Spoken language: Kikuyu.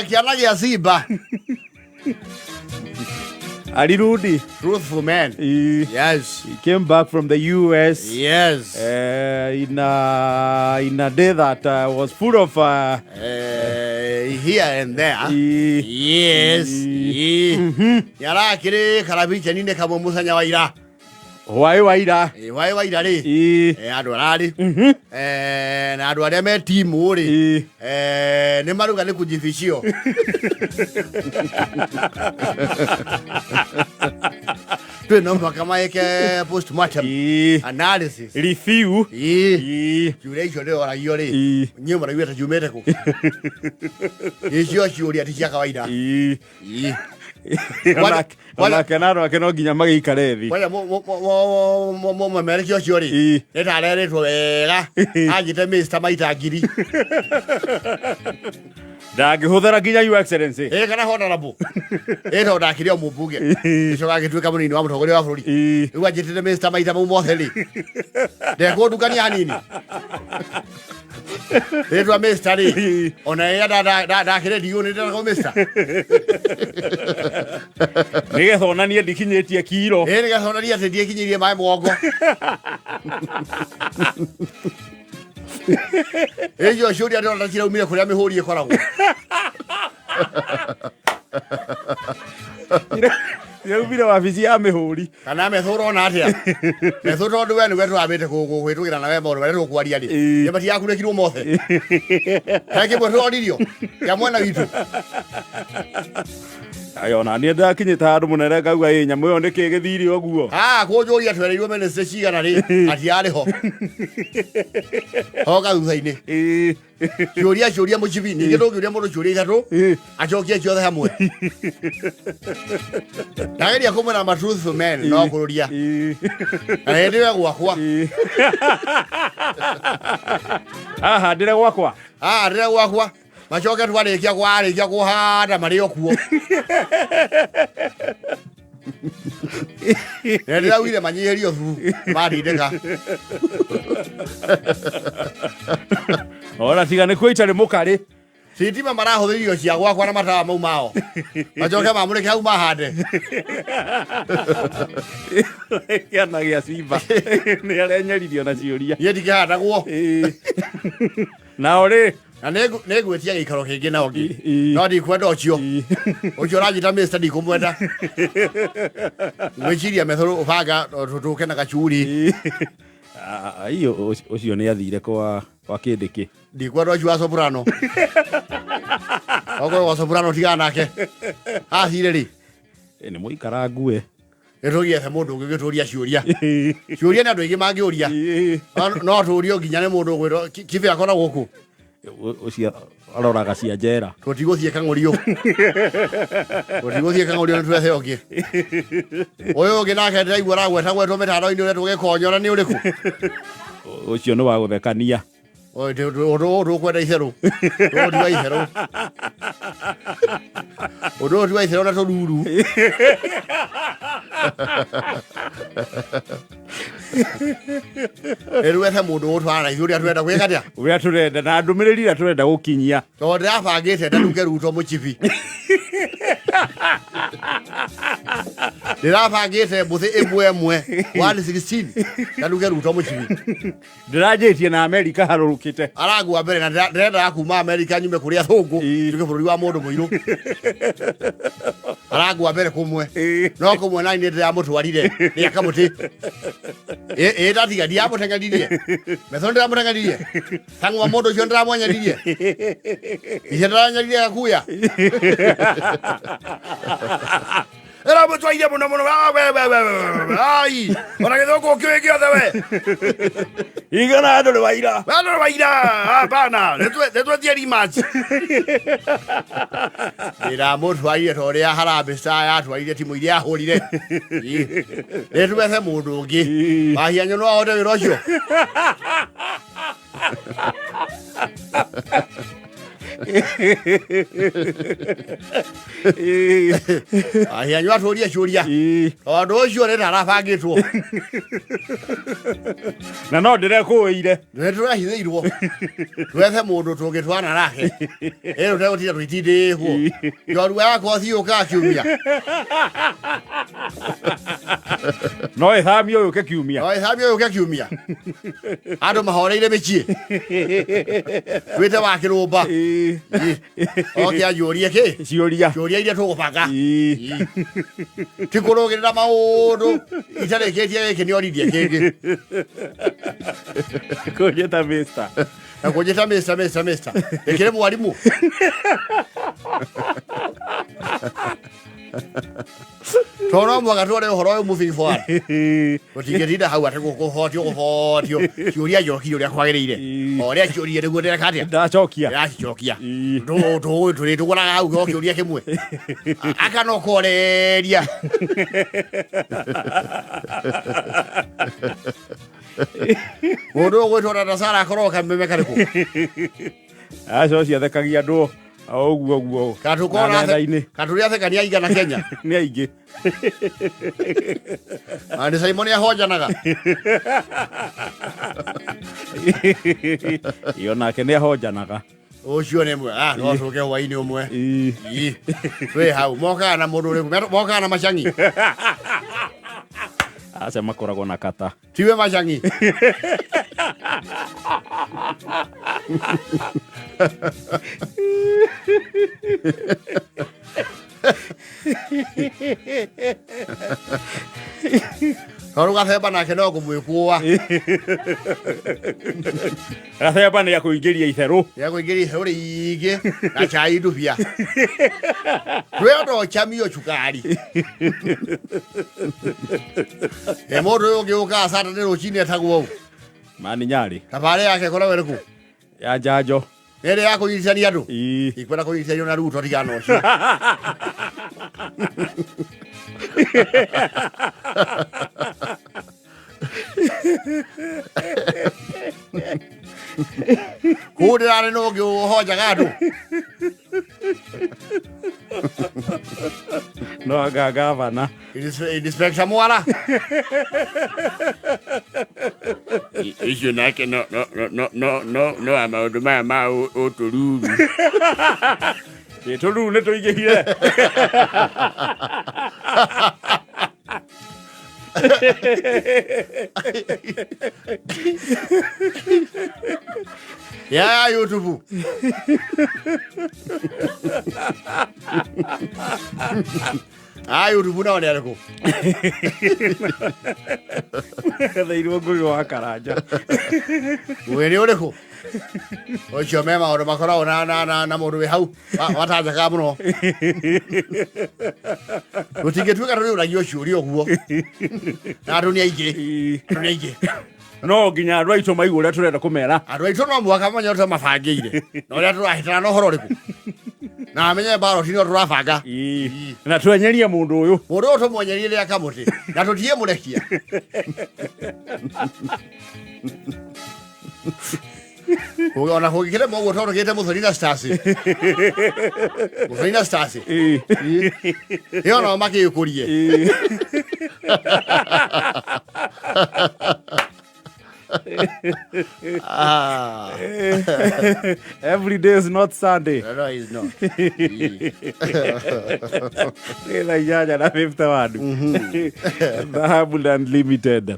Kĩana gĩa simba. Alirudi. Truthful man. Yes. He came back from the US. Yes. In a day that was full of Here and there. Yes. Yarakĩrĩ karabicheni-inĩ kamwe mũthenya wa ira. Hwaĩ wa ira. Ĩ, hwaĩ wa ira rĩ. Andũ ararĩ na andũ arĩa me timu rĩ, nĩ maruga nĩ kujificio. Twĩ no mũhaka maĩke postmortem analysis. Review. Ciũria icio ndĩroragio rĩ, inyuĩ mũraigua ta ciumĩte kũ? Icio ciũria ti cia kawaida. Onake na andũ ake no nginya magĩikare thĩ. Kwanja mũmemerekia ũcio rĩ, nĩ ta arerĩtwo wega anjĩte Mr. maita 1000. Ndangĩhũthĩra nginya Your Excellency. Ĩ, kana honorable, ĩ, tondũ ndakĩrĩ o mũmbunge, gĩcoka agĩtuĩka mũnini wa mũtongoria wa bũrũri. Rĩu anjĩtĩte Mr. maita mau mothe rĩ, ndekũndukania hanini rĩtwa Mr. rĩ, ona ĩrĩa ndakĩrĩ ndiũ nĩ ndĩragwo Mr. Nĩgetha onanie ndikinyĩtie kiro. Ĩ, nĩgetha onanie atĩ ndiĩkinyĩirie maĩ mũgongo. Icio ciũria ndĩrona ciraumire kũrĩa mĩhũri ĩkoragwo. Iraumire wabici ya mĩhũri. Kana metho ũrona atĩa metho, tondũ we nĩwe tũrambĩte kũhĩtũkĩra na we maũndũ marĩa tũkwaria rĩ, nĩ matiakunĩkirwo mothe? He kĩmwe tũroririo kĩa mwena witũ? Ayo, ona niĩ ndakinyĩte handũ mũnene ngauga ĩ nyamũ ĩyo nĩkĩ gĩthire ũguo. Ah, kũnjũria twereirwo ministry cigana rĩ, atiarĩ ho hoka thutha-inĩ. Ciũria ciũria mũcibi, ningĩ ndũngĩũria mũndũ ciũria ithatũ acokie ciothe hamwe. Ndageria kũmwĩra ma truthful men no kũrũria na hĩndĩ ĩyo gwakwa. Ahandĩre gwakwa. Ahandĩre gwakwa, macoke twarĩkia kwarĩkia kũhanda marĩ o kuo. Na ndĩraugire manyihĩrio thubu mandindĩka. Ona tiga nĩ kuo itarĩ mũkarĩ. Thitima marahũthĩra irio cia gwakwa na matawa mau mao, macoke mamũrĩke hau mahande. Kĩana gĩa simba nĩ arenyeririo na ciũria. Niĩ ndikĩhandagwo. Nao rĩ. Na nĩngwĩtia gĩikaro kĩngĩ na ũngĩ, no ndikwenda ũcio ũcio ũranjĩta Mr. Ndikumwenda. Ngwĩciria metho ũbanga tũke na gacuri. Ai, ũcio nĩ athire kwa kĩndĩkĩ. Ndikwenda ũcio wa soprano. Okorwo wa soprano tigana nake athire rĩ. Nĩ mũikara ngue. Nĩtũgiethe mũndũ ũngĩ gĩtũria ciũria. Ciũria nĩ andũ aingĩ mangĩũria. No tũrio nginya nĩ mũndũ ũgwĩtwo Kibe akoragwo kũ. Ũcio aroraga cia njera. Tũtigũthiĩ kang'ũrio, tũtigũthiĩ kang'ũrio, nĩ twethe ũngĩ. Ũyũ ũngĩ nake ndĩraigua aragweta gwetwo mĩtandao-inĩ ũrĩa tũgĩkonyora nĩ ũrĩkũ? Ũcio nĩ wa gũthekania. Ũndũ ũyũ ndũkwenda itherũ, ũyũ ti wa itherũ, ũndũ ũyũ ti wa itherũ na tũruru. Rĩu wethe mũndũ ũgũtwarana na ithuĩ ũrĩa tũrenda gwĩka atĩa. Ũrĩa tũrenda na ndũmĩrĩri ĩrĩa tũrenda gũkinyia. Tondũ ndĩrabangĩte ndanuke Ruto mũchibi, ndĩrabangĩte mbũthĩ ĩmwe ĩmwe 116 ndanuke Ruto mũchibi. Ndĩranjĩtie na Amerika harũrũkĩte. Aragua mbere na ndĩrendaga kuma Amerika nyume kũrĩ athũngũ, nduĩke bũrũri wa mũndũ mũirũ. Aragua mbere kũmwe, no kũmwe nani nĩ ndĩramũtwarire nĩ akamũtĩ ĩ ndatiga ndiamũteng'eririe metho, ndĩramũteng'eririe tang'wa mũndũ ũcio, ndĩramwenyeririe ihe, ndĩranyerire gakuya ĩramũtwaire mũno mũno. Ah, we, we, we, we, we, ai ona gĩthũngũ kĩũĩ gĩothe we. Igana andũ nĩ waira. Andũ nĩ waira hapana, nĩtwetie rematch. Ndĩramũtwarire ta ũrĩa Harambee Star yatwarire timu iria yahũrire. Nĩtwethe mũndũ ũngĩ mahianyo no ahote wĩra ũcio. Ahianyu atũrie ciũria. Tondũ ũcio nĩ ndarabangĩtwo. Na no ndĩrekũĩire. Nĩ tũrahithĩirwo. Twethe mũndũ tũngĩtwana nake. Ĩno tegũtinda tũitindĩhwo. Njorua yakwa thiũkaga kiumia. No ĩthamio yũke kiumia. No ĩthamio yũke kiumia. Andũ mahoreire mĩciĩ. Twĩte wa kĩrũmba. Oke anjũrie kĩ? Ciũria. Ciũria iria tũgũbanga. Ti kũrũgĩrĩra maũndũ itarĩkĩtie gĩkĩ nĩ oririe kĩngĩ. Kũnjĩta mister. Na kũnjĩta mister mister mister. Ĩkĩrĩ mwarimũ. Tondũ no mũhaka tware ũhoro ũyũ moving forward. Tũtingĩtinda hau atĩ gũkũhotio gũhotio ciũria njoki ũrĩa kwagĩrĩire. O ũrĩa ciũria nĩguo ndĩreka atĩa? Ndacokia. Ndĩracicokia. Tũrĩtũgũraga hau o kĩũria kĩmwe. Akanokoreria. Mũndũ ũyũ ũgwĩtwo Dada Sara akoragwo kameme karĩkũ? Acio ciathekagia andũ o ũguo ũguo. Na nenda-inĩ. Katũrĩa athekania aigana Kenya. Nĩ aingĩ. Na nĩ Simon ahonjanaga. Iyo nake nĩ ahonjanaga. Ũcio nĩ mwe. Ah, no tũke hwainĩ ũmwe. Ii. Twĩ hau mokaga na mũndũ ũrĩkũ? Mokaga na macang'i. Aca makoragwo na kata. Tiwe macang'i. Tondũ gathemba nake no kũmwĩkũa. Gathemba nĩ akũingĩria itherũ. Nĩ akũingĩria itherũ rĩingĩ na chai ndubia. Twendo chamio cukari. Ĩ mũndũ ũyũ ũngĩ ũkaga Saturday rũcinĩ etagwo ũ? Mani Nyarĩ. Thabarĩ yake ĩkoragwo ĩrĩkũ? Ya njanjo. Nĩ ĩrĩa ya kũnyitithania andũ? Ii. Ikwenda kũnyitithanio na Ruto tigana ũcio. Kũu ndĩrarĩ na ũngĩ ũhonjaga andũ. No anga gavana. Inspector Mwara. Icio nake no no no no no no no wa maũndũ maya ma ũtũruru. Ĩ tũruru nĩ tũingĩhire. Ya YouTube. Ah, YouTube nao nĩ arĩkũ? Theirwo ngũgĩ wa karanja. Wĩ nĩ ũrĩkũ? Ũcio me maũndũ makoragwo na na na na mũndũ wĩ hau watanjakaga mũno. Tũtingĩtuĩka tũrĩũragio ciũria ũguo. Na andũ nĩ aingĩ. Andũ nĩ aingĩ. No nginya andũ aitũ maigue ũrĩa tũrenda kũmera. Andũ aitũ no mũhaka mamenye ũrĩa mabangĩire na ũrĩa tũrahĩtana na ũhoro ũrĩkũ na amenye mbaroti no tũrabanga. Na twenyerie mũndũ ũyũ. Mũndũ ũyũ tũmwenyerie rĩa kamũtĩ na tũtige mũrekia. Ona kũngĩkĩrema ũguo tondũ kĩte Mũthoni na Stasi. Mũthoni na Stasi. Ĩyo nao makĩũkũrie. Ah. Every day is not Sunday. No, it's not. Nĩ thaa 8 na 51. Dhahabu Unlimited.